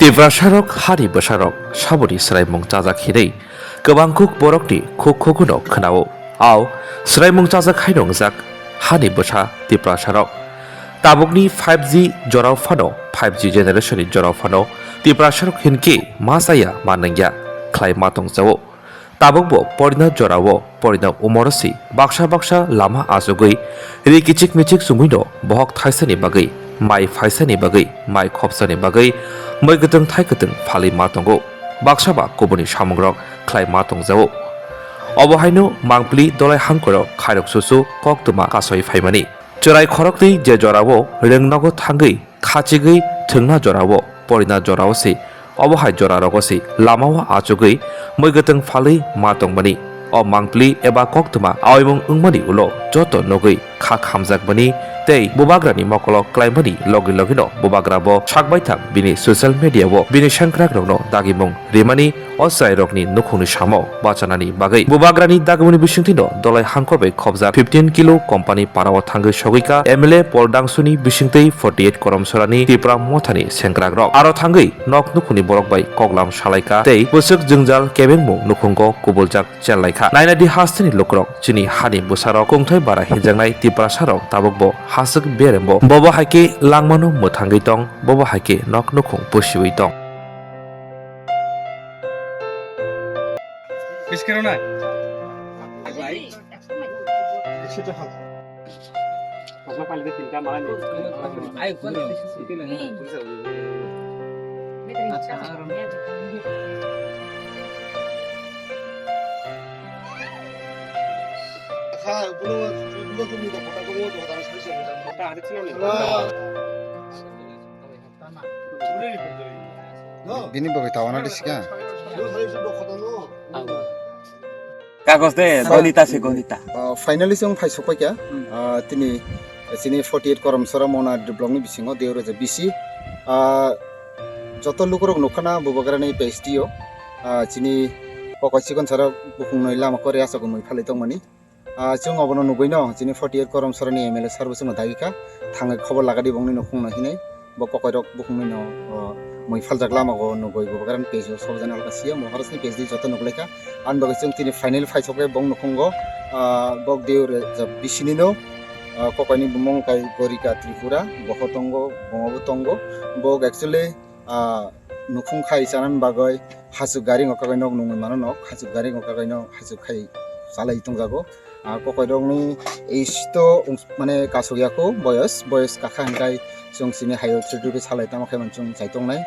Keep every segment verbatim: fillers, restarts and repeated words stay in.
Tiprasarok hani bwsarok saboni swraimung chajak hinwi kwbang kuk borokni khuk khuguno khwnao. Ao swraimung chajak haino wngjak hani bwsa Tiprasarok. Tabukni five G jorao phano, five G generation ni jorao phano Tiprasarok hinkhe ma chaya ma nangya khlai ma tongjao. Tabukbo porina jorao porina umorosi baksa baksa lama achugwi ri kichik michik chumwino bohok thaisani bagwi, mai phaisani bagwi, mai khopsani bagwi, mwi kwtwng thai kwtwng phalwi ma tongo. Baksa ba kubuni samungrok khlai ma tongjao. Obo haino mangpili dolai hangkoro khairok susu koktwma kasoi phaimani. Chwrai khoroknwi je jorao rwng nogo thangwi khachigwi thwngna jorao, porina jorao se, obo hai jorarogo se lamao achugwi mwi kwtwng phalwi ma tongmani. O mangpili eba koktwma aoimung wngmani ulo joto nugwi kha khamjakmani tei bubagrani mokolo klaimani logi logino bubagrabo sakbaithang bini social media-o bini sengkrakrokno dagimung rimani o chwrairokni nukhungni samo bachanani bagwi. Bubagrani dagimungni bisingtwino dolai hangkor bai khobjak fifteen kilo company parao thangwi sogwika M L A Pol Dangsuni bisingtwi forty eight Koromsorani Tipra Mothani sengkrakrok. Aro thangwi nok nukhungni borok bai koklam salaika tei bwswk jwngjal kebengmung nukhungo kubuljak chenlaikha. Nainadi hasteni lukurok, chini hani bwsarok kungthai bara hinjaknai Tiprasarok tabukbo haswk berembo. Bobo hai khe langmano mwthangwi tong, bobo hai khe nok nukhung pusiwi tong. Biskero na. Bini bagwi tawana di sika. Kagos de, gonita se gonita. Ah, finally chwng phai sokpai kha. Hmm. Ah, tini chini forty eight Koromsora Mona block ni bisingo Deoraja B C. Ah, joto lukurok nukhana bubagrani page tio. Ah, chini kokoi chikon sara bukhung noi lama kori asok mui phalwi tongmani. Ah, chwng obono nugwi no chini forty eight Koromsorani M L A sir bo chwngno dagi kha. Thangwi khobor lagadi bongni nukhungno hinwi. Bo kokoirok bukhungni no, oh, mui phaljak lama go nugwi bubagrani page o sobjani alka siya mo horosni page di joto nuglaikha. Ani bagwi chwng tini final phaisokle bong nukhungo, ah, bok diu re jab bisini no, ah, kokoini bumung kai Gorika Tripura, boho tongo, bongo bo tongo. Bok actually, ah, nukhung khai chanani bagwi hasuk gari ngo kagai nok nungwi mano nok, hasuk gari ngo kagai no hasuk khai chalai tongjago. Ah, kokoirokni age to, um, mane kasuk ya kho boyos, boyos kakha hingkai chwng chini hayo three two salai tamo khe chwng chai tongnai.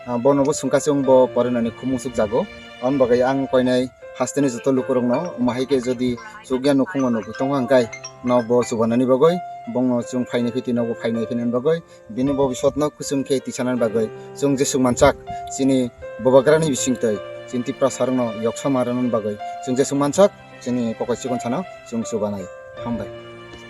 Ah, bono bo swngkha chwng bo porinani khumung suk jago. Aboni bagwi ang koinai hasteni joto lukurokno, um, hai khe jodi chukya nukhungo nugwi tongkha hingkai nok bo chubanani bagwi bongno chwng phainai phiti nok bo phainai phinani bagwi. Bini bobiswtno kuchung khe tisanani bagwi chwng jesuk mansak chini bubagrani bisingtwi chini Tiprasarokno yoksa ma rwnani bagwi chwng jesuk mansak chini kokoi chikon sano chwng chubanai. Hambai.